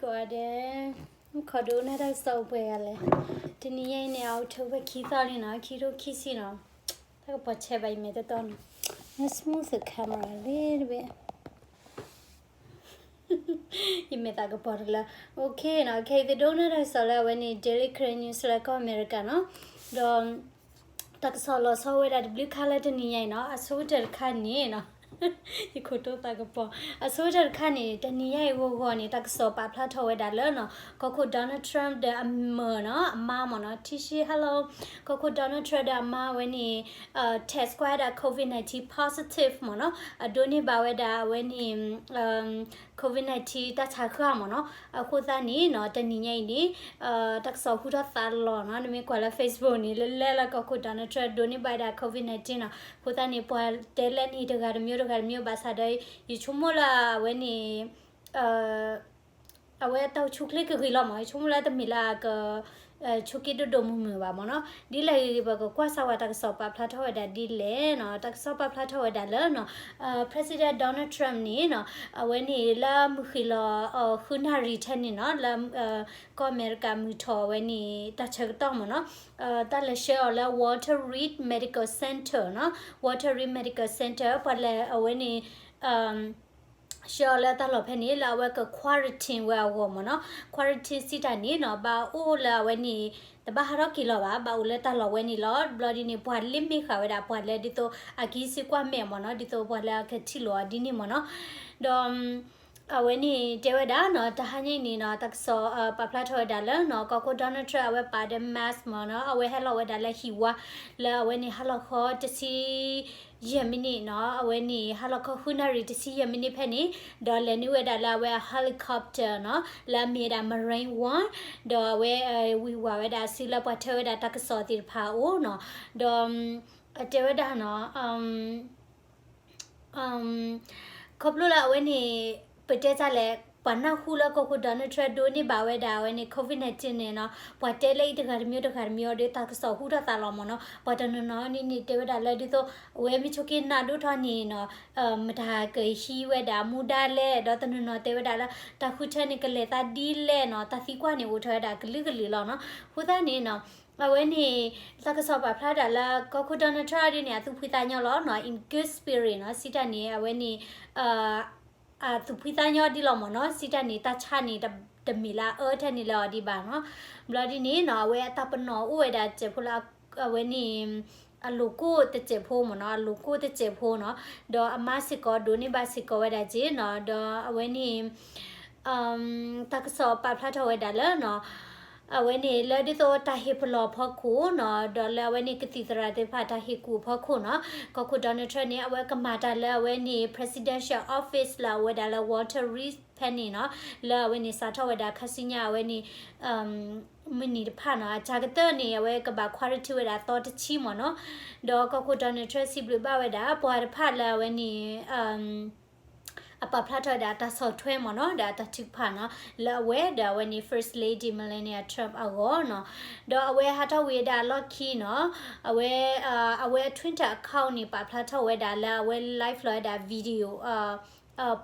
ကိးဂၤဒဲး, မုၣ်ကီၤဒိကနၣ်တၢ်ကစီၣ်အိၣ်ပှဲၤဂၤလဲၣ်. တနံၤညါအံၤန့ၣ် October ခံသီလံနီၤ, ခံထိခံဆံနီၤ. တၢ်ကပီၤဆဲးဘၣ် ယမဲာ်တီတီနီၤ, မ့ၢ် smooth camera လံတဘ့ၣ်. ယမဲာ်သးကပီၤတလၢ. Okay နီၤ, ခဲအံၤသုဒိကနၣ်တၢ်ကစီၣ်လၢအဝဲန့ၣ် Daily Karen News လၢကီၢ်အမဲရကၤနီၤ, ဒီး တၢ်ကစီၣ်လီၤဆီဝဲဒၣ်တဘျုးခါလၢတနံၤညါအံၤနီၤ, အဆိကတၢၢ်တခါန့ၣ်နီၤ, ယခိၣ်တိသးကပီၤ, အဆိကတၢၢ်တခါန့ၣ် တနံၤညါအံၤဂီၤဂီၤန့ၣ် တၢ်ကစီၣ်ပာ်ဖျါထီၣ်ဝဲဒၣ်လၢနီၤ, ကီၢ်ခိၣ် Donald Trump ဒီးအမၢနီၤ, အမါမ့ၢ်နီၤ, ထံၣ်ဆံ hello, ကီၢ်ခိၣ် Donald Trump ဒီးအမါဝဲန့ၣ် test ကွၢ်ဝဲဒၣ် COVID nineteen positive မ့ၢ်နီၤ, အဒိးန့ၢ်ဘၣ်ဝဲဒၣ်အဝဲန့ၣ် COVID nineteen တၢ်ဆါဃၢ်မ့ၢ်နီၤ. အဃိသတးန့ၣ်နီၤ, တနံၤညါအံၤန့ၣ် တၢ်ကစီၣ်ဟူထီၣ်သါလီၤနီၤ, နမ့ၢ်ကွၢ်လၢ Facebook န့ၣ် လၢလဲၣ်လၢကီၢ်ခိၣ် Donald Trump ဒိးန့ၢ်ဘၣ်ဝဲဒၣ် COVID nineteen နီၤ. အဃိသတးန့ၣ် ပှၤတဲလၢန့ၣ်တဂၤတမံၤတဂၤတမံၤ ဘၣ်ဆၣ်ဒီး ယဆိကမိၣ်လၢအဝဲန့ၣ် အဝဲတၢ်အိၣ်ဆူၣ်အိၣ်ချ့ကဂ့ၤလီၤမ့ၢ်, ယဆိကမိၣ်လၢတမ့ၢ်လၢအက ဆိးက့ဒိၣ်ဒိၣ်မုၢ်မုၢ်ဘၣ်မ့ၢ်နီၤ. ဒ်လဲၣ်ဂ့ၤဂ့ၤ ပကကွၢ်စၢ်ဝဲတၢ်ကစီၣ်ပာ်ဖျါထီၣ်ဝဲဒၣ်ဒ်လဲၣ်နီၤ. တၢ်ကစီၣ်ပာ်ဖျါထီၣ်ဝဲဒၣ်လၢနီၤ, President Donald Trump န့ၣ်နီၤ, အဝဲန့ၣ်လၢမုၢ်ဃ့ၢ်လီၤ ဃုနၣ်ရံၣ်ထဲန့ၣ်နီၤ, လၢ ကီၢ်အမဲရကၤမုၢ်ထီၣ်အဝဲန့ၣ် တၢ်ဆၢကတီၢ်မ့ၢ်နီၤ, တၢ်လဲၤဆှၢအီၤလၢ Walter Reed Medical Center နီၤ, Walter Reed Medical Center ပှၤလဲၤအဝဲန့ၣ် ဆှၢအီၤလၢတၢ်လီၢ်ဖဲန့ၣ် လၢအဝဲက quarantine ဝဲအဂီၢ်မ့ၢ်နီၤ. Quarantine စံးတၢ်န့ၣ်နီၤ, ဘၣ်အိၣ်လၢအဝဲန့ၣ် တဘၣ်ဟးထီၣ်က့ၤလီၤဘၣ်, ဘၣ်အိၣ်လၢတၢ်လီၢ်ဝဲန့ၣ်လီၤ. ဘျီဒ်န့ၣ် ပှၤလ့ၣ်မ့ၢ်ဃာ်ဝဲဒၣ် ပှၤလၢဒ်သိးအကဟံးစုကွၢ်မဲာ်မ့ၢ်နီၤ, ဒ်သိးပှၤလၢအကထံၣ်လိာ်အီၤဒ်န့ၣ်မ့ၢ်နီၤ. ဒီး အဝဲန့ၣ်တဲဝဲဒၣ်နီၤ, တဟါညါအံၤန့ၣ်နီၤ, တၢ်ကစီၣ်ပာ်ဖျါထီၣ်ဝဲဒၣ်လၢနီၤ, ကီၢ်ခိၣ် Donald Trump အဝဲပာ်ဒီး mask မ့ၢ်နီၤ, အဝဲဟဲလီၤဝဲဒၣ်လၢဟံၣ်ဝါ လၢအဝဲန့ၣ်ဟါလီၤခီတဆံယဲၢ်မံးနံးနီၤ, အဝဲန့ၣ်ဟါလီၤခီဃုနၣ်ရံၣ်တဆံယဲၢ်မံးနံးဖဲန့ၣ်, ဒီးလဲၤနုာ်ဝဲဒၣ်လၢအဝဲအ helicopter နီၤ, လၢအမ့ၢ်ဝဲဒၣ် Marine One, ဒီးအဝဲဝံၤဝဲဒၣ်စုလၢပှၤထၢဝဲဒၣ်တၢ်ကစီၣ်သ့ၣ်တဖၣ်အအိၣ်နီၤ, ဒီး အတဲဝဲဒၣ်နီၤ ခီဖျိလၢအဝဲန့ၣ် ပတဲတၢ်လဲၣ်, ပှၤနၢ်ဟူလၢကီၢ်ခိၣ် Donald Trump ဒိးန့ၢ်ဘၣ်ဝဲဒၣ်အဝဲန့ၣ် COVID nineteen န့ၣ်နီၤ, ပှၤတဲလၢအံၤတဂၤတမံၤတဂၤတမံၤအီၤဒီး တၢ်ကစီၣ်ဟူထီၣ်သါလီၤမ့ၢ်နီၤ. ပှၤတနီၤနီၤန့ၣ်န့ၣ် တဲဝဲဒၣ်လၢဒ်သိး အဝဲမ့ၢ်ဆိးက့နးဒိၣ်ထီၣ်န့ၣ်နီၤ, မတၤကဟံးဝဲဒၣ်မူဒါလဲၣ်, ဒီးတနီၤနီၤတဲဝဲဒၣ်လၢ တၢ်ဃုထၢန့ၣ်ကလဲၤသးဒ်လဲၣ်နီၤ, တၢ်သံကွၢ်န့ၣ်အိၣ်ထီၣ်ဝဲဒၣ်ကလုာ်ကလုာ်လီၤနီၤ. အဃိသတးန့ၣ်နီၤ အဝဲန့ၣ် တၢ်ကစီၣ်ပာ်ဖျါဒၣ်လၢ ကီၢ်ခိၣ် Donald Trump ဒ်န့ၣ် အသူၣ်ဖှံသးညီလီၤနီၤ, in good spirit နီၤ, စံးတၢ်န့ၣ် အဝဲန့ၣ် အသူၣ်ဖှံသးညီဒ်လီၤမ့ၢ်နီၤ, စံးတၢ်န့ၣ် တၢ်ဆါန့ၣ် တမ့ၢ်လၢအအၢထဲန့ၣ်လၢအီၤဒံးဘၣ်နီၤ. ဘျီဒ်န့ၣ်နီၤ အဝဲအတၢ်ပနီၣ်အိၣ်ဝဲဒၣ်တစဲးဖိလၢ အဝဲန့ၣ် အလိၤကိၣ်တစဲးဖိမ့ၢ်နီၤ, အလိၤကိၣ်တစဲးဖိနီၤ, ဒီးအမါစ့ၢ်ကီးဒိးန့ၢ်ဘၣ်စ့ၢ်ကီးဝဲဒၣ်က့နီၤ, ဒီးအဝဲန့ၣ် တၢ်ကစီၣ်ပာ်ဖျါထီၣ်ဝဲဒၣ်လၢနီၤ, အဝဲန့ၣ်လၢဒ်သိးတၢ်ဟ့ၣ်ပလီၢ်အဖီခိၣ်နီၤ, ဒီးလၢအဝဲန့ၣ်ကသံၣ်သရၣ်သ့ၣ်တဖၣ်တၢ်ဟ့ၣ်ကူၣ်အဖီခိၣ်နီၤ, ကီၢ်ခိၣ် Donald Trump န့ၣ် အဝဲကမၤတၢ်လၢအဝဲန့ၣ် presidential office လၢအဝဲဒၣ်လၢ Walter Reed ဖဲန့ၣ်နီၤ, လၢအဝဲန့ၣ်စးထီၣ်ဝဲဒၣ်ခါဆူညါအဝဲန့ၣ် မုၢ်နံၤတဖၣ်နီၤ, အစှၤကတၢၢ်န့ၣ် အဝဲကဘၣ် quarantine ဝဲဒၣ်သီတဆံမ့ၢ်နီၤ, ဒီးကီၢ်ခိၣ် Donald Trump စံးဘျုးဘၣ်ဝဲဒၣ် ပှၤတဖၣ်လၢအဝဲန့ၣ် အပာ်ဖျါထီၣ်ဝဲဒၣ်တၢ်ဆီၣ်ထွဲမ့ၢ်နီၤ, ဒီးအတၢ်ထုကဖၣ်နီၤ, လၢအဝဲဒီးအဝဲန့ၣ် First Lady Melania Trump အဂီၢ်နီၤ, ဒီးအဝဲဟးထီၣ်ဝံၤဝဲဒၣ်အလီၢ်ခံနီၤ, အဝဲ အဝဲအ Twitter account န့ၣ် ပာ်ဖျါထီၣ်ဝဲဒၣ်လၢအဝဲ live လီၤဝဲဒၣ် video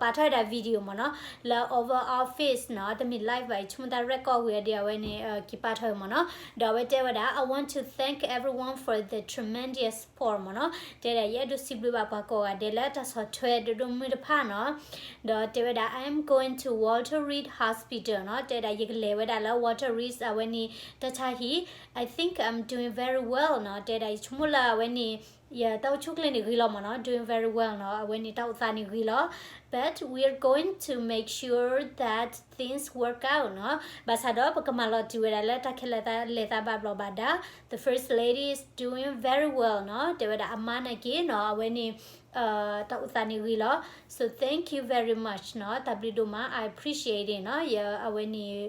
ပာ်ထီၣ်ဝဲဒၣ် video မ့ၢ်နီၤ, လၢ Oval Office နီၤ, တမ့ၢ် live ဘၣ်, ယဆိကမိၣ်တၢ် record ဝံၤအဒံး အဝဲန့ၣ် က့ၤပာ်ထီၣ်ဝဲမ့ၢ်နီၤ, ဒီးအဝဲတဲဝဲဒၣ် I want to thank everyone for the tremendous support မ့ၢ်နီၤ, တဲဒၣ် ယအဲၣ်ဒိးစံးဘျုးဘၣ်ပှၤကိးဂၤဒဲးလၢတၢ်ဆီၣ်ထွဲဒိၣ်ဒိၣ်မုၢ်တဖၣ်နီၤ, ဒီးတဲဝဲဒၣ် I am going to Walter Reed Hospital နီၤ, တဲဒၣ် ယကလဲၤဝဲဒၣ်လၢ Walter Reed အဝဲန့ၣ် တၢ်ဆါဟံၣ်, I think I'm doing very well နီၤ, တဲဒၣ် ယဆိကမိၣ်လၢအဝဲန့ၣ် ယတၢ်အိၣ်ဆူၣ်အိၣ်ချ့န့ၣ်ဂ့ၤလီၤမ့ၢ်နီၤ, doing very well နီၤ, အဝဲန့ၣ်တၢ်အိၣ်သးန့ၣ်ဂ့ၤလီၤ, but we're going to make sure that things work out နီၤ, ဘၣ်ဆၣ်ဒီးပကမၤလီၤတုၤဝဲဒၣ်လၢတၢ်ခဲလၢာ်သးလဲၤသးဘၣ်ဘျီးဘၣ်ဒါ, the first lady is doing very well နီၤ, တဲဝဲဒၣ်အမါနာ်က့နီၤ, အဝဲန့ၣ် တၢ်အိၣ်သးန့ၣ်ဂ့ၤလီၤ, so thank you very much နီၤ, တၢ်ဘျုးဒိၣ်မး, I appreciate it နီၤ, ယအဝဲန့ၣ်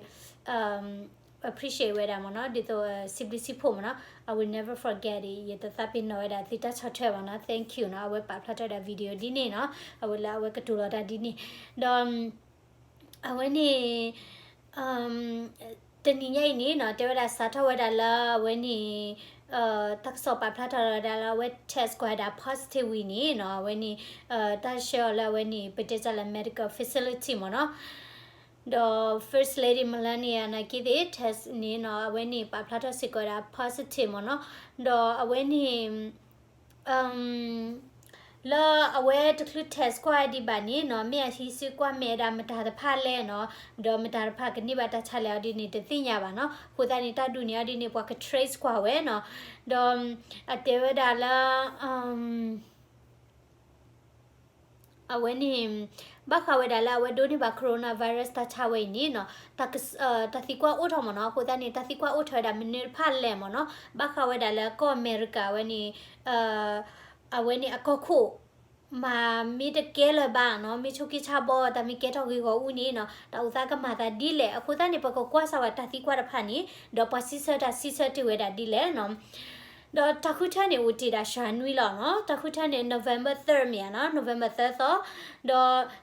appreciate ဝဲဒၣ်မ့ၢ်နီၤ, ဒ်သိး စံးဘျုးစံးဖှိၣ်မ့ၢ်နီၤ, I will never forget it, ယတသးပ့ၤနီၣ်ဝဲဒၣ်သုတၢ်ဆီၣ်ထွဲဘၣ်နီၤ, thank you နီၤ, အဝဲပာ်ဖျါထီၣ်ဝဲဒၣ် video ဒ်န့ၣ်နီၤ, အဝဲလၢအဝဲကတိၤလီၤတၢ်ဒ်န့ၣ်, ဒီး အဝဲန့ၣ် တနံၤညါအံၤန့ၣ်နီၤ, တဲဝဲဒၣ်စးထီၣ်ဝဲဒၣ်လၢအဝဲန့ၣ် တၢ်ကစီၣ်ပာ်ဖျါထီၣ်ဝဲဒၣ်လၢအဝဲ test ကွၢ်ဝဲဒၣ် positive ဝံၤန့ၣ်နီၤ, အဝဲန့ၣ် တၢ်ဆှၢအီၤလၢအဝဲန့ၣ် ပတဲတၢ်လၢ medical facility မ့ၢ်နီၤ. ဒီး First Lady Melania နာ်က့သ့ၣ် test န့ၣ်နီၤ အဝဲန့ၣ်ပာ်ဖျါထီၣ်စ့ၢ်ကီးဝဲဒၣ် positive မ့ၢ်နီၤ, ဒီးအဝဲန့ၣ် လၢအဝဲတချုး test ကွၢ်ဒံးဘၣ်န့ၣ်နီၤ မ့ၢ်အဟံးစုကွၢ်မဲာ်ဝဲဒၣ်မတၤတဖၣ်လဲၣ်နီၤ, ဒီးမတၤတဖၣ်ကန့ၢ်ဘၣ်တၢ်ဆါလဲၣ်အီၤဒ်န့ၣ် တသ့ၣ်ညါဘၣ်နီၤ. အဃိသတးန့ၣ် တၢ်ဒုးန့ၣ်အီၤဒ်န့ၣ် ပှၤက trace ကွၢ်ဝဲနီၤ, ဒီးအတဲဝဲဒၣ်လၢ အဝဲန့ၣ် ဘၣ်ဃးဝဲဒၣ်လၢအဝဲဒိးန့ၢ်ဘၣ် coronavirus တၢ်ဆါဝဲအံၤန့ၣ်နီၤ, တၢ်သံကွၢ်အိၣ်ထီၣ်မ့ၢ်နီၤ, အဃိသတးန့ၣ် တၢ်သံကွၢ်အိၣ်ထီၣ်ဝဲဒၣ်မနုၤတဖၣ်လဲၣ်မ့ၢ်နီၤ, ဘၣ်ဃးဝဲဒၣ်လၢကီၢ်အမဲရကၤဝဲန့ၣ် အဝဲန့ၣ်အကီၢ်ခိၣ် မၤမ့ၢ်တကဲလၢၤဘၣ်နီၤ, မ့ၢ်ဆိးက့ဆါဘီ တၢ်မ့ၢ်ကဲထီၣ်ဂ့ၢ်ဂီၢ်အူန့ၣ်နီၤ, တၢ်အိၣ်သးကမၤသးဒ်လဲၣ်. အဃိသတးန့ၣ် ပကကွၢ်စၢၤဝဲတၢ်သံကွၢ်တဖၣ်န့ၣ်, ဒီးပှၤစံးဆၢတၢ်စံးဆၢတ့ၢ်ဝဲဒၣ်ဒ်လဲၣ်နီၤ. ဒီးတၢ်ဃုထၢန့ၣ် အိၣ်တ့ၢ်ဒၣ်စှၤနွံလီၤနီၤ. တၢ်ဃုထၢန့ၣ် November third မ့ၢ်ဧါနီၤ, November third သီ,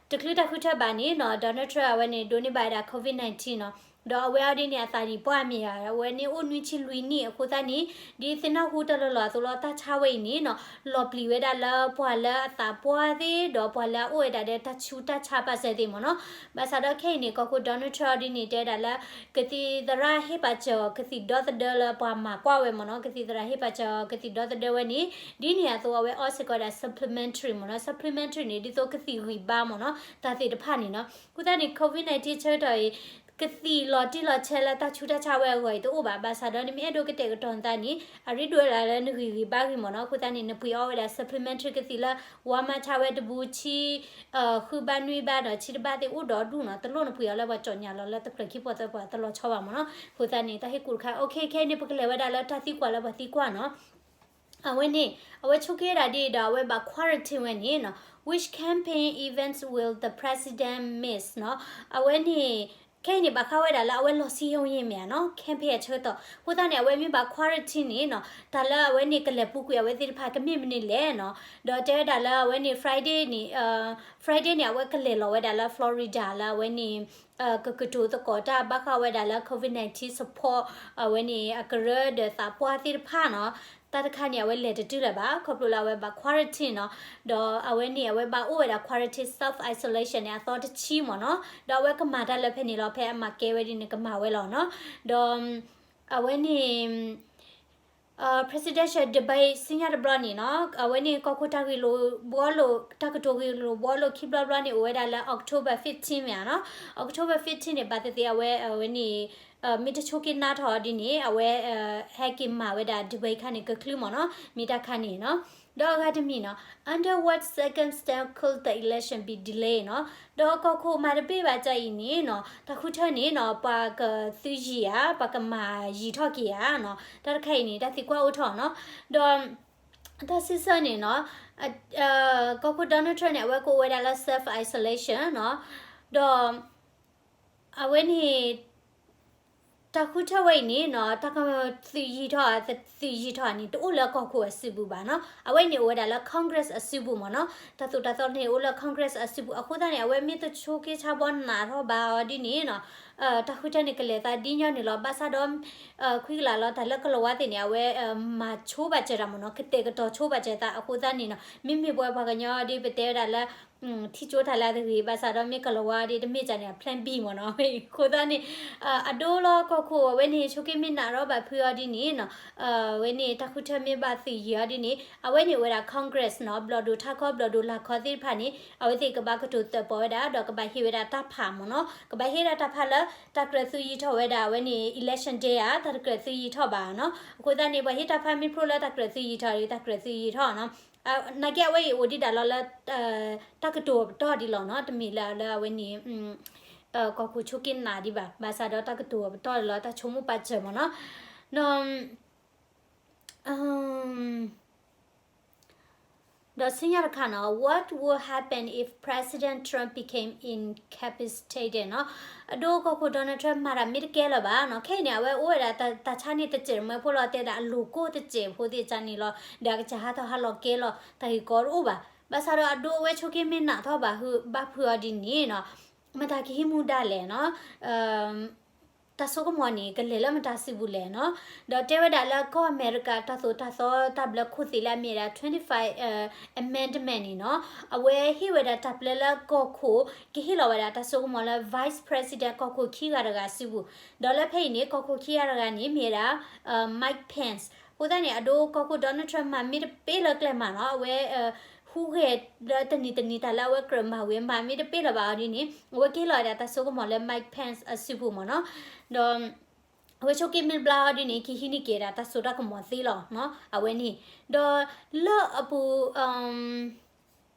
ဒီးတချုးတၢ်ဃုထၢဘၣ်န့ၣ်နီၤ Donald Trump အဝဲန့ၣ် ဒိးန့ၢ်ဘၣ်ဝဲဒၣ် COVID nineteen နီၤ. ဒီးအဝဲအီၤဒ်န့ၣ် အသးနံၣ်ပှၢ်မ့ၢ်ဧါ, အဝဲန့ၣ်အိၣ်နွံဆံလွံၢ်နံၣ်အဃိသတးန့ၣ် ဒ်သ့ၣ်နီၣ်ဟူတၢ်လီၢ်လီၢ်အသိးလီၤ တၢ်ဆါဝဲအံၤန့ၣ်နီၤ လီၤပျံၤဝဲဒၣ်လၢပှၤလၢအသးပှၢ်သ့ၣ် ဒီးပှၤလၢအအိၣ်ဝဲဒၣ်ဒီးတၢ်ဆူးတၢ်ဆါပာ်စၢၤသ့ၣ်မ့ၢ်နီၤ. ဘၣ်ဆၣ်ဒီးခဲအံၤန့ၣ် ကီၢ်ခိၣ် Donald Trump အီၤဒ်န့ၣ် တဲဝဲဒၣ်လၢ ကသံၣ်သရၣ်ဟ့ၣ်ပာ်စၢၤအီၤ ကသံၣ်ဒီသဒၢလၢပှၤမၤကွၢ်ဝဲမ့ၢ်နီၤ, ကသံၣ်သရၣ်ဟ့ၣ်ပာ်စၢၤအီၤ ကသံၣ်ဒီသဒၢဝဲန့ၣ် ဒ်န့ၣ်အသိးအဝဲအီစ့ၢ်ကီးဝဲဒၣ် supplementary မ့ၢ်နီၤ. Supplementary န့ၣ် ဒ်သိးကသံၣ်ဂံၢ်ဘါမ့ၢ်နီၤ, တၢ်သ့ၣ်တဖၣ်န့ၣ်နီၤ. အဃိသတးန့ၣ် COVID nineteen ဆၢကတီၢ်အံၤ ကသံၣ်လီၤတံၢ်လီၤဆဲးလၢတၢ်ဆူးတၢ်ဆါဝဲအဂီၢ်အံၤတအိၣ်ဘၣ်. ဘၣ်ဆၣ်ဒီးနမ့ၢ်အဲၣ်ဒိးကတဲာ်ကတီၤနသးန့ၣ် အရ့ဒိၣ်ဝဲဒၣ်လၢနဂံၢ်ဂံၢ်ဘါဂ့ၤမ့ၢ်နီၤ. အဃိသတးန့ၣ် နပှ့ၤအီဝဲဒၣ် supplementary ကသံၣ်လၢ Walmart ဆါဝဲတဘူးဆံ ဃုဘးနွံဘးဒီးဆံတဘးသ့ၣ်အိၣ်ဒီးဒူၣ်နီၤ, တလိၣ်နပှ့ၤအီၤလၢပှၤကၠီၣ်ညါလီၤလၢတဖျၢၣ်ခံဖျၢၣ်သၢဖျၢၣ် တလီၤဆီဘၣ်မ့ၢ်နီၤ. အဃိသတးန့ၣ် တၢ်ဟ့ၣ်ကူၣ်တခါ okay ခဲအံၤန့ၣ် ပကလဲၤဝဲဒၣ်လၢတၢ်သံကွၢ်လၢပှၤသံကွၢ်နီၤ. အဝဲန့ၣ် အဝဲဆိးက့ဝဲဒၣ်ဒ်ဒီး အဝဲဘၣ် quarantine ဝဲန့ၣ်နီၤ, which campaign events will the president miss နီၤ. အဝဲန့ၣ် ခဲအံၤန့ၣ် ဘၣ်ဃးဝဲဒၣ်လၢအဝဲလီၤစံယိၤယ့ၢ်မ့ၢ်ဧါနီၤ, campaign အဆၢကတီၢ်. အဃိသတးန့ၣ် အဝဲမ့ၢ်ဘၣ် quarantine န့ၣ်နီၤ, တၢ်လၢအဝဲန့ၣ်ကလဲၤပူၤကွံာ်အဝဲသ့ၣ်တဖၣ်ကမ့ၢ်မနုၤလဲၣ်နီၤ. ဒီးတဲဝဲဒၣ်လၢအဝဲန့ၣ် Friday န့ၣ် Friday န့ၣ် အဝဲကလဲၤလီၤဝဲဒၣ်လၢ Florida လၢအဝဲန့ၣ် ကကတိၤသကိးတၢ်ဘၣ်ဃးဝဲဒၣ်လၢ COVID nineteen support အဝဲန့ၣ် အကရၢဒီးသးပှၢ်သ့ၣ်တဖၣ်နီၤ. တၢ်တခါန့ၣ် အဝဲလဲၤတတုၤလၢၤဘၣ် ခီဖျိလၢအဝဲဘၣ် quarantine နီၤ. ဒီးအဝဲန့ၣ် အဝဲဘၣ်အိၣ်ဝဲဒၣ် quarantine self isolation န့ၣ် အသီတဆံမ့ၢ်နီၤ. ဒီးအဝဲကမၤတၢ်လၢဖဲန့ၣ်လီၤ, ဖဲအမၤကဲဝဲဒ်န့ၣ် ကမၤဝဲလီၤနီၤ. ဒီးအဝဲန့ၣ် presidential debate ဆူညါတဘျီန့ၣ်နီၤ, အဝဲန့ၣ်ကီၢ်ခိၣ်တၢ်ဂ့ၢ်လိာ်ဘှီလိာ် တၢ်ကတိၤဂ့ၢ်လိာ်ဘှီလိာ်ခံဘျီတဘျီန့ၣ် အိၣ်ဝဲဒၣ်လၢ October fifteen မ့ၢ်ဧါနီၤ. October fifteen န့ၣ် ဘၣ်သ့ၣ်သ့ၣ်အဝဲ အဝဲန့ၣ် မ့ၢ်တဆိးက့နးထီၣ်အီၤဒ်န့ၣ် အဝဲ ဟဲက့ၤမၤဝဲဒၣ် debate ခါန့ၣ် ကချုမ့ၢ်နီၤ, မ့ၢ်တၢ်ခါန့ၣ်နီၤ. ဒီးအဂၤတမံၤနီၤ, under what circumstance could the election be delayed နီၤ. ဒီးကီၢ်ခိၣ်မၤတဘ့ၣ်ဘၣ်တၢ်အံၤန့ၣ်နီၤ, တၢ်ဃုထၢန့ၣ်နီၤ, ပှၤကသုးယံၤဧါ, ပှၤကမၤယံၤထီၣ်က့ၤဧါနီၤ. တၢ်တခါအံၤန့ၣ် တၢ်သံကွၢ်အိၣ်ထီၣ်နီၤ. ဒီး တၢ်စံးဆၢန့ၣ်နီၤ, ကီၢ်ခိၣ် Donald Trump န့ၣ် အဝဲကအိၣ်ဝဲဒၣ်လၢ self isolation နီၤ. ဒီး အဝဲန့ၣ် တၢ်ဃုထၢဝဲအံၤန့ၣ်နီၤ, တၢ်ကသုးယံၤထီၣ် သုးယံၤထီၣ်န့ၣ် တအိၣ်လၢကီၢ်ခိၣ်အစုပူၤဘၣ်နီၤ. အဝဲန့ၣ်အိၣ်ဝဲဒၣ်လၢ Congress အစုပူၤမ့ၢ်နီၤ. တၢ်သိၣ်တၢ်သီန့ၣ်အိၣ်လၢ Congress အစုပူၤ. အဃိသတးန့ၣ် အဝဲမ့ၢ်တဆိးက့ဆါဘီနးထီၣ်ဘၣ်အီၤဒ်န့ၣ်နီၤ, တၢ်ဃုထၢန့ၣ် ကလဲၤသးဒ်ညီနုၢ်လီၤ. ဘၣ်ဆၣ်ဒီး ခွံကလးလီၤ တၢ်လၢကလီၤဝါသ့ၣ်န့ၣ် အဝဲမၤဆိပာ်စၢၤတၢ်မ့ၢ်နီၤ, ကတဲာ်ကတီၤဆိပာ်စၢၤသး. အဃိသတးန့ၣ်နီၤ, မ့မ့ၢ်ပဝဲပှၤကညီဒ်ပတဲဝဲဒၣ်လၢ ထံၣ်ကၠိတၢ်လၢအဂ့ၤ, ဘၣ်ဆၣ်ဒီးမ့ၢ်ကလီၤဝါဒ်တမ့ၢ်ဒ်န့ၣ် plan B မ့ၢ်နီၤ. အဃိသတးန့ၣ် အဒိလီၤကီၢ်ခိၣ် အဝဲန့ၣ် ဆိးက့မ့ၢ်နးထီၣ်ဘၣ်ဖုးအီၤဒ်န့ၣ်နီၤ, အဝဲန့ၣ် တၢ်ဃုထၢမ့ၢ်ဘၣ်သုးယံၤအီၤဒ်န့ၣ် အဝဲန့ၣ်အိၣ်ဝဲဒၣ် Congress နီၤ, ဘျီၣ်ဒိၣ်ထးခီ ဘျီၣ်ဒိၣ်လာ်ခီသ့ၣ်တဖၣ်န့ၣ် အဝဲသ့ၣ်ကဘၣ်ကတိၤသၢၣ်ပီၣ်ဝဲဒၣ် ဒီးကဘၣ်ဟ့ၣ်ဝဲဒၣ်တၢ်ဖးမ့ၢ်နီၤ, ကဘၣ်ဟ့ၣ်ဒၣ်တၢ်ဖးလၢ တၢ်ကြၢးသုးယံၤထီၣ်ဝဲဒၣ် အဝဲန့ၣ် election day ဧါ, တၢ်တကြၢးသုးယံၤထီၣ်ဘၣ်နီၤ. အဃိသတးန့ၣ် ပှၤဟ့ၣ်တၢ်ဖးမ့ၢ်ဖျိလၢတၢ်ကြၢးသုးယံၤထီၣ်ဒီး တၢ်ကြၢးသုးယံၤထီၣ်နီၤ. နာ်က့အဝဲအံၤအိၣ်ဒံးဒၣ်လီၤလၢ တၢ်ကတိၤအပတီၢ်ဒံးလီၤနီၤ, တမ့ၢ်လၢ လၢအဝဲန့ၣ် ကီၢ်ခိၣ်ဆိးက့နးဒံးဘၣ်, ဘၣ်ဆၣ်ဒီးတၢ်ကတိၤအပတီၢ်လီၤ တၢ်ဆိကမိၣ်ပာ်စၢၤမ့ၢ်နီၤ. ဒီးဆူညါတခါနီၤ, what would happen if President Trump became incapacitated နီၤ. အဒိကီၢ်ခိၣ် Donald Trump မၤတၢ်မ့ၢ်တကဲလၢၤဘၣ်နီၤ, ခဲအံၤန့ၣ် အဝဲအိၣ်ဝဲဒၣ်တၢ်ဆါန့ၣ်တစဲးမၢဖိလီၤ, တဲဒၣ်အလိၤကိၢ်တစဲးဖိသ့ၣ်တဖၣ်န့ၣ်လီၤ, ဒီးအကစၢ်ဟးထီၣ်ဟးလီၤကဲလီၤ တၢ်ဂ့ၢ်ကီတအိၣ်ဘၣ်. ဘၣ်ဆၣ်ဒီးအဒိအဝဲဆိးက့မ့ၢ်နးထီၣ်ဘၣ် ဘၣ်ဖုးအီၤဒ်န့ၣ်နီၤ, မတၤကဟံးမူဒါလဲၣ်နီၤ. တၢ်စိကမီၤန့ၣ် ကလဲၤလၢမတၤစုပူၤလဲၣ်နီၤ. ဒီးတဲဝဲဒၣ်လၢကီၢ်အမဲရကၤတၢ်သိၣ်တၢ်သီတၢ်ဘျၢခိၣ်သ့ၣ်လၢအမ့ၢ်ဝဲဒၣ် twenty-five amendment န့ၣ်နီၤ, အဝဲဟ့ၣ်ဝဲဒၣ်တၢ်ပျဲလၢကီၢ်ခိၣ် ကဟ့ၣ်လီၤဝဲဒၣ်တၢ်စိကမီၤလၢ vice president ကီၢ်ခိၣ်ခံဂၤတဂၤစုပူၤ, ဒီးလၢဖဲအံၤန့ၣ် ကီၢ်ခိၣ်ခံဂၤတဂၤန့ၣ် မ့ၢ်ဝဲဒၣ် Mike Pence. အဃိသတးန့ၣ် အဒိကီၢ်ခိၣ် Donald Trump မၤမ့ၢ်တပ့ၢ်လၢကျဲမးနီၤ, အဝဲ ဟူးဂဲၤလၢတနံၤတနံၤတၢ်လၢအဝဲကြၢးမၤဝံၤ မၤမ့ၢ်တပ့ၢ်လၢၤဘၣ်အီၤဒ်န့ၣ် အဝဲကဟ့ၣ်လီၤဝဲဒၣ်တၢ်စိကမီၤလၢ Mike Pence အစုပူၤမးနီၤ. ဒီး အဝဲဆိက့မ့ၢ်တဘျါအီၤဒ်န့ၣ် ကဟံးန့ၢ်က့ၤဒၣ်တၢ်စိတၢ်ကမီၤသ့လီၤနီၤ, အဝဲန့ၣ်. ဒီးလၢအပူၤ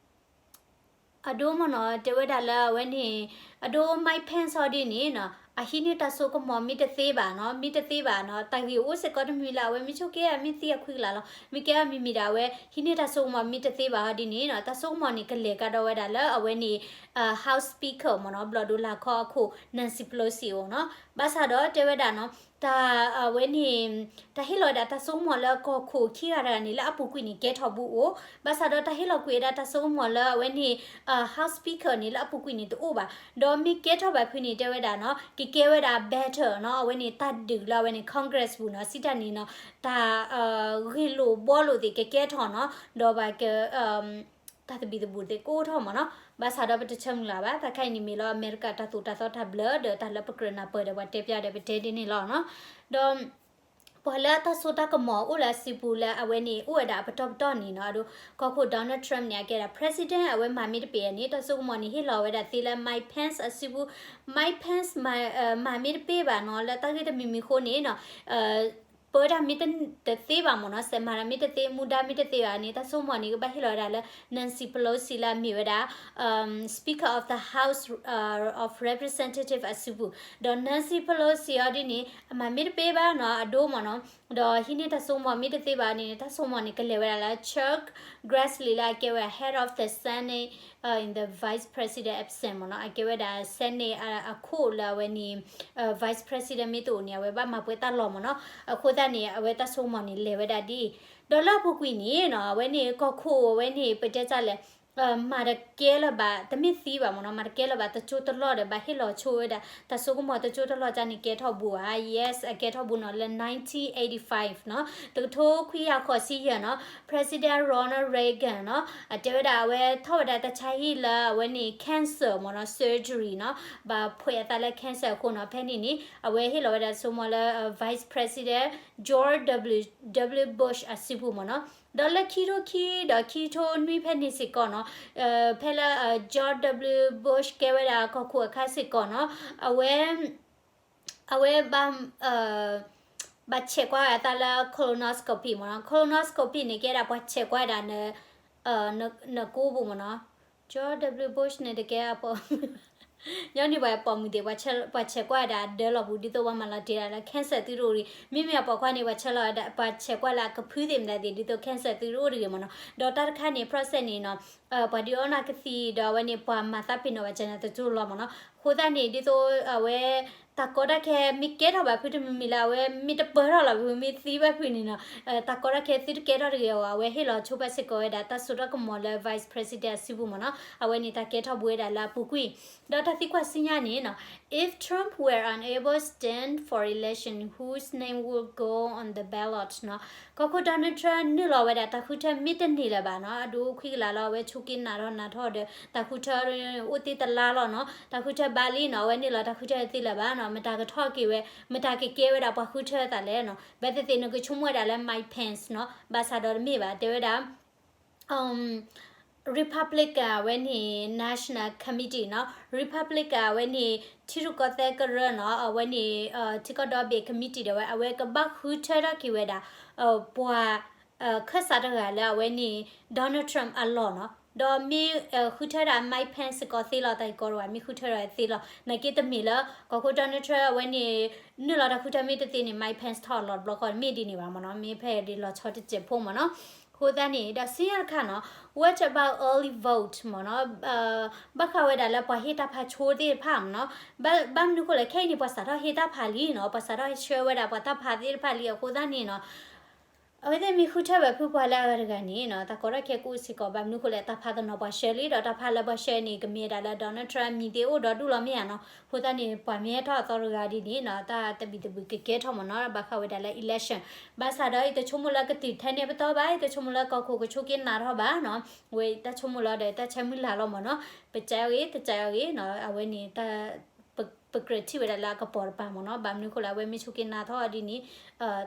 အဒိမ့ၢ်နီၤ တဲဝဲဒၣ်လၢအဝဲန့ၣ် အဒိ Mike Pence အီၤဒ်န့ၣ်နီၤ အဟံးန့ၢ်တၢ်စိကမီၤမ့ၢ်တသ့ဘၣ်နီၤ, မ့ၢ်တသ့ဘၣ်နီၤ တၢ်ဂ့ၢ်အိၣ်စ့ၢ်ကီးတမံၤလၢ အဝဲမ့ၢ်ဆိက့မ့ၢ်သံအခွံကလးလီၤ. မ့ၢ်ကဲအီၤမံၤမံၤဒီး အဝဲဟံးန့ၢ်တၢ်စိကမီၤမ့ၢ်တသ့ဘၣ်အီၤဒ်န့ၣ်နီၤ တၢ်စိကမီၤန့ၣ် ကလဲၤကဒီးဝဲဒၣ်လၢအဝဲန့ၣ် House Speaker မ့ၢ်နီၤ ဘျီၣ်ဒိလၢ်ခီအခိၣ် Nancy Pelosi အအိၣ်နီၤ. ဘၣ်ဆၣ်ဒီးတဲဝဲဒၣ်နီၤ တၢ်အဝဲန့ၣ် တၢ်ဟ့ၣ်လီၤဝဲဒၣ်တၢ်စိကမီၤလၢကီၢ်ခိၣ်ခံဂၤတဂၤန့ၣ် လၢအပူၤကွံာ်န့ၣ် ကဲထီၣ်ဘူးအိၣ်, ဘၣ်ဆၣ်ဒီးတၢ်ဟ့ၣ်လီၤကွံာ်ဝဲဒၣ်တၢ်စိကမီၤလၢအဝဲန့ၣ် House Speaker န့ၣ် လၢအပူၤကွံာ်န့ၣ်တအိၣ်ဘၣ်. ဒီးမ့ၢ်ကဲထီၣ်ဘၣ်ဖုန့ၣ် တဲဝဲဒၣ်နီၤ ကကဲဝဲဒၣ် better နီၤ အဝဲန့ၣ်တၢ်ဒုးလၢအဝဲန့ၣ် Congress ပူၤနီၤ စံးတၢ်န့ၣ်နီၤ တၢ် ဂ့ၢ်လိာ်ဘှီလိာ်သ့ၣ်ကကဲထီၣ်နီၤ ဒီးဘၣ်က တၢ်သဘံၣ်သဘုၣ်သ့ၣ်ကအိၣ်ထီၣ်မ့ၢ်နီၤ. ဘၣ်ဆၣ်ဒီးပတဆၢမုၢ်လၢ်ဘၣ် တၢ်ခါအံၤန့ၣ်မ့ၢ်လီၤ အမဲရကၤတၢ်သိၣ်တၢ်သီတၢ်ဘျၢ ဒီးတၢ်လၢပကြၢးနၢ်ပၢၢ်ဒီးပှၤတဲပျးဒီးပတဲဒ်န့ၣ်လီၤနီၤ. ဒီး ပှၤလၢအတၢ်စိတၢ်ကမီၤအိၣ်လၢအစုပူၤလၢအဝဲန့ၣ် အိၣ်ဝဲဒၣ်အပတီၢ်ပတီၢ်န့ၣ်နီၤ အဒိ ကီၢ်ခိၣ် Donald Trump န့ၣ် အကဲဒၣ် president အဝဲမၤမ့ၢ်တပ့ၢ်န့ၣ် တၢ်စိကမီၤန့ၣ် ဟ့ၣ်လီၤဝဲဒၣ်သ့လၢ Mike Pence အစုပူၤ, Mike Pence မၤမ့ၢ်တပ့ၢ်ဘၣ်နီၤ လၢတၢ်ဂ့ၢ်တမံၤမံၤအဃိန့ၣ်နီၤ ပၢတၢ်မ့ၢ်တသ့ဘၣ်မ့ၢ်နီၤ စဲးမၤတၢ်မ့ၢ်တသ့ မူဒါမ့ၢ်တသ့ဘၣ်န့ၣ် တၢ်စိကမီၤန့ၣ် ကဘၣ်ဟ့ၣ်လီၤဝဲဒၣ်လၢ Nancy Pelosi လၢအမ့ၢ်ဝဲဒၣ် Speaker of the House of Representative အစုပူၤ, ဒီး Nancy Pelosi အီၤဒ်န့ၣ် အမၤမ့ၢ်တပ့ၢ်ဘၣ်နီၤ အဒိမ့ၢ်နီၤ ဒီးဟံးန့ၢ်တၢ်စိကမီၤမ့ၢ်တသ့ဘၣ်န့ၣ် တၢ်စိကမီၤန့ၣ် ကလဲၤဝဲဒၣ်လၢ Chuck Grassley လၢအကဲဝဲ head of the Senate in the vice president absent မ့ၢ်နီၤ အကဲဝဲဒၣ် Senate အခိၣ်လၢအဝဲန့ၣ် vice president မ့ၢ်တအိၣ်န့ၣ် အဝဲဘၣ်မၤပှဲၤတၢ်လီၢ်မ့ၢ်နီၤ အဃိသတးန့ၣ် အဝဲတၢ်စိကမီၤန့ၣ် လဲၤဝဲဒၣ်ဒ်အံၤ ဒီးလၢအပူၤကွံာ်န့ၣ်နီၤ အဝဲန့ၣ် ကီၢ်ခိၣ်အဝဲန့ၣ် ပတဲတၢ်လဲၣ် မၤတကဲလၢၤဘၣ် တမ့ၢ်သံဘၣ်မ့ၢ်နီၤ မၤတကဲလၢၤဘၣ် တကၠိတလီၢ်ဒီး ဘၣ်ဟ့ၣ်လီၤဆိဝဲဒၣ် တၢ်စိကမီၤတကၠိတလီၢ်ကန့ၣ် ကဲထီၣ်ဘူးဧါ yes အကဲထီၣ်ဘူးနီၤ လၢ nineteen eighty-five နီၤ တကထိခွံကယၤဃိးဆံယဲၢ်နီၤ President Ronald Reagan နီၤ အတဲဝဲဒၣ် အဝဲထီၣ်ဝဲဒၣ်တၢ်ဆါဟံၣ်လၢအဝဲန့ၣ် cancer မ့ၢ်နီၤ surgery နီၤ ဘၣ်ဖှဲးအသးလၢ cancer အဃိနီၤ ဖဲန့ၣ်န့ၣ် အဝဲဟ့ၣ်လီၤဝဲဒၣ်စိကမီၤလၢ Vice President George W Bush အစုပူၤမ့ၢ်နီၤ ဒီးလၢခံထိခံဒီးခံထိနွံဖဲန့ၣ်စ့ၢ်ကီးနီၤ ဖဲလၢ George W Bush ကဲဝဲဒၣ်ကီၢ်ခိၣ်အခါစ့ၢ်ကီးနီၤ အဝဲ အဝဲ ဘၣ်ဆဲးကွၢ်ဝဲအသးလၢ colonoscopy မ့ၢ်နီၤ colonoscopy န့ၣ် ကဲဒၣ်ပှၤဆဲးကွၢ်ဝဲဒၣ် နကိပူၤမ့ၢ်နီၤ George W Bush န့ၣ်တကဲ ညီနုၢ်ပှၤပိာ်မုၣ်သ့ၣ် ပှၤဆဲးကွၢ်ဝဲဒၣ်အဒၢလီၢ်ပူၤ ဒ်သိးပှၤမၤလီၤတ့ၢ်ဒၣ်လၢ cancer သုတအိၣ်တဂ့ၤ မ့မ့ၢ်အပိာ်ခွါန့ၣ် ပှၤဆဲးလီၤ ပှၤဆဲးကွၢ်လၢအကဖုသ့ၣ်မတၤသ့ၣ် ဒ်သိး cancer သုတအိၣ်တဂ့ၤမ့ၢ်နီၤ ဒီးတၢ်တခါန့ၣ် process န့ၣ်နီၤ ပှၤဒုးအီၣ်နၢ်ကသံဒီးအဝဲန့ၣ် ပှၤမၤသးပ့ၤနီၣ်ဘၣ်ကနၤတကၠိလီၤမ့ၢ်နီၤ အဃိသတးန့ၣ် ဒ်သိးအဝဲ တၢ်ကီတၢ်ခဲ မ့ၢ်ကဲထီၣ်ဘၣ်ဖုတမံၤမံၤလၢအဝဲ မ့ၢ်တပၢၢ်ထီၣ်လီၤဖု မ့ၢ်သံဘၣ်ဖုန့ၣ်နီၤ တၢ်ကီတၢ်ခဲသုတကဲထီၣ်တဂ့ၤအဂီၢ် အဝဲဟ့ၣ်လီၤဆိဘၣ်စ့ၢ်ကီးဝဲဒၣ် တၢ်စိတၢ်ကမီၤလၢ Vice President အစုပူၤမ့ၢ်နီၤ အဝဲန့ၣ်တၢ်ကဲထီၣ်ဘူးဝဲဒၣ်လၢအပူၤကွံာ် ဒီးတၢ်သံကွၢ်ဆူညါန့ၣ်နီၤ If Trump were unable stand for election, whose name would go on the ballot နီၤ ကီၢ်ခိၣ် Donald Trump နုာ်လီၤဝဲဒၣ်တၢ်ဃုထၢမ့ၢ်တန့ၢ်လၢၤဘၣ်နီၤ အဒိခွံကလးလီၤ အဝဲဆိက့နးထီၣ်နးထီၣ်ဒီး တၢ်ဃုထၢအိၣ်သ့တလါလီၤနီၤ တၢ်ဃုထၢဘၣ်လံနီၤ အဝဲနုာ်လီၤတၢ်ဃုထၢသ့လၢၤဘၣ်နီၤ မတၤကထီၣ်က့ၤဝဲ မတၤကကဲဝဲဒၣ်ပှၤဃုထၢသးလဲၣ်နီၤ ဘၣ်သ့ၣ်သ့ၣ်နကဆိကမိၣ်ဝဲဒၣ်လၢ Mike Pence နီၤ ဘၣ်ဆၣ်ဒီးတမ့ၢ်ဘၣ် တဲဝဲဒၣ် Republican အဝဲန့ၣ် National Committee နီၤ Republican အဝဲန့ၣ် ထံရူၢ်ကီၢ်သဲးကရၢနီၤ အဝဲန့ၣ် ထံကီၢ်ဒီဘ့ၣ် committee ဒီးဝဲ အဝဲကဘၣ်ဃုထၢထီၣ်က့ၤဝဲဒၣ် ပှၤ ခၢၣ်စးတဂၤလၢအဝဲန့ၣ် Donald Trump အလီၢ်နီၤ ဒီးမ့ၢ်ဃုထၢဒၣ် Mike Pence စ့ၢ်ကီးသ့လီၤ တၢ်ဂ့ၢ်ကီတဂၤ မ့ၢ်ဃုထၢဒၣ်သ့လီၤ နာ်က့တမ့ၢ်လၢ ကီၢ်ခိၣ် Donald Trump အဝဲန့ၣ် နုာ်လီၤတၢ်ဃုထၢမ့ၢ်တသ့န့ၣ် Mike Pence ထီၣ်အလီၢ်တဘျီဃီ မ့ၢ်ဒ်န့ၣ်ဘၣ်မ့ၢ်နီၤ မ့ၢ်ဖဲဒ်လီၤဆီတစဲးဖိမ့ၢ်နီၤ အဃိသတးန့ၣ် ဒီးဆူညါတခါနီၤ what about early vote မ့ၢ်နီၤ ဘၣ်ဃးဝဲဒၣ်လၢပှၤဟ့ၣ်တၢ်ဖးဆိသ့ၣ်တဖၣ်မ့ၢ်နီၤ ဘၣ်မနုၤဃိလဲၣ် ခဲအံၤန့ၣ် ပှၤစးထီၣ်ဟ့ၣ်တၢ်ဖးလံနီၤ ပှၤစးထီၣ်ဆှၢဝဲဒၣ်ပှၤတၢ်ဖးသ့ၣ်တဖၣ်လံ အဃိသတးန့ၣ်နီၤ အဝဲသ့ၣ်မ့ၢ်ဃုထၢၣ်ဝဲဖုပှၤလၢအဂၤတဂၤန့ၣ်နီၤ တၢ်ကီတၢ်ခဲကအိၣ်စ့ၢ်ကီး ဘၣ်မနုၤဃိလဲၣ် တၢ်ဖးသနီၤပှၤရှဲလံ ဒီးတၢ်ဖးလၢပှၤရှဲန့ၣ် ကမ့ၢ်ဝဲဒၣ်လၢ Donald Trump မံၤသ့ၣ်အိၣ်ဒီဒူၣ်လီၤမ့ၢ်ဧါနီၤ. အဃိသတးန့ၣ် ပှၤမ့ၢ်ဟဲထီၣ်အသီတဂၤဒ်န့ၣ်နီၤ တၢ်သဘံၣ်သဘုၣ်ကကဲထီၣ်မ့ၢ်နီၤ ဘၣ်ဃးဝဲဒၣ်လၢ election ဘၣ်ဆၣ်ဒီး ယတဆိကမိၣ်လၢကတုၤထဲန့ၣ်ပတီၢ်ဘၣ် ယတဆိကမိၣ်လၢကီၢ်ခိၣ်ကဆိးက့နးထီၣ်ဘၣ်နီၤ. ဝဲတၢ်ဆိကမိၣ်လီၤဒီး တၢ်ဆဲမုၢ်လၢ်လီၤမ့ၢ်နီၤ. ပကဲဂ့ၤ တကဲဂ့ၤနီၤ အဝဲန့ၣ် ပကြၢးထံၣ်ဝဲဒၣ်လၢအကပီၤတပၤမ့ၢ်နီၤ. ဘၣ်မနုၤဃိလၢအဝဲမ့ၢ်ဆိးက့နးထီၣ်ဒ်န့ၣ်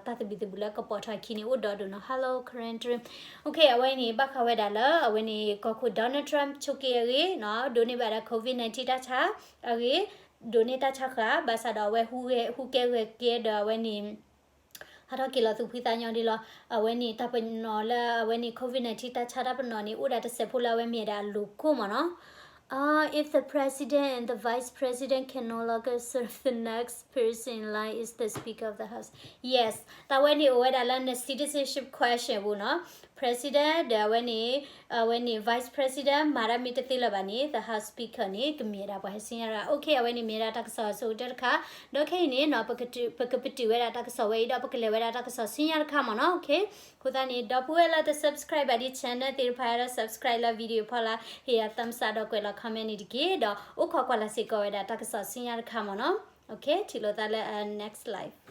တၢ်သဘံၣ်သဘုၣ်လၢကပီၤထီၣ်အခံန့ၣ် အိၣ်ဒီဒူၣ်နီၤ. Hello Karen Dream. Okay အဝဲန့ၣ် ဘၣ်ဃးဝဲဒၣ်လၢ အဝဲန့ၣ် ကီၢ်ခိၣ် Donald Trump ဆိးက့အဂ့ၢ်နီၤ ဒိးန့ၢ်ဘၣ်ဒၣ် COVID nineteen တၢ်ဆါအဂ့ၢ် ဒိးန့ၢ်တၢ်ဆါဃာ် ဘၣ်ဆၣ်ဒီးအဝဲဟူးကဲဂဲၤကဲဒီးအဝဲန့ၣ် ဟးထီၣ်က့ၤလီၤသူၣ်ဖှံသးညီဒ်လီၤ. အဝဲန့ၣ် တၢ်ပနီၣ်လၢအဝဲန့ၣ် COVID nineteen တၢ်ဆါတၢ်ပနီၣ်န့ၣ် အိၣ်ဒၣ်တစဲးဖိလၢအဝဲမ့ၢ်ဒၣ်အလိၤကိၣ်မ့ၢ်နီၤ. Uh, if the president and the vice president can no longer serve, the next person in line is the Speaker of the House. Yes, တၢ်ဝဲန့ၣ်အိၣ်ဝဲဒၣ်လၢ citizenship question ပူၤနီၤ. President ဒီးအဝဲန့ၣ် အဝဲန့ၣ် vice president မၤတၢ်မ့ၢ်တသ့လၢၤဘၣ်န့ၣ် the House Speaker န့ၣ် ကမ့ၢ်ဝဲဒၣ်ပှၤဟဲဆူညါတဂၤ. Okay အဝဲန့ၣ်မ့ၢ်ဝဲဒၣ်တၢ်ကစီၣ်အဆိကတၢၢ်တခါ ဒီးခဲအံၤန့ၣ်နီၤ ပကပတုာ်ဝဲဒၣ်တၢ်ကစီၣ်ဝဲအံၤဒီး ပကလဲၤဝဲဒၣ်တၢ်ကစီၣ်ဆူညါတခါမ့ၢ်နီၤ. Okay အဃိသတးန့ၣ် ဒီပုၢ်ဝဲၢ်လၢတ subscribe ဘၣ်ဒ် channel သ့ၣ်တဖၣ်ဒီး subscribe လၢ video ဖီလာ် ဟ့ၣ်ယၤ thumbs up ဒီးကွဲးလီၤ comment န့ၣ်တက့ၢ်. ဒီးအိၣ်ခိးကွၢ်လၢ်စ့ၢ်ကီးဝဲဒၣ်တၢ်ကစီၣ်ဆူညါတခါမ့ၢ်နီၤ. Okay ထံၣ်လိာ်သးလၢ next live.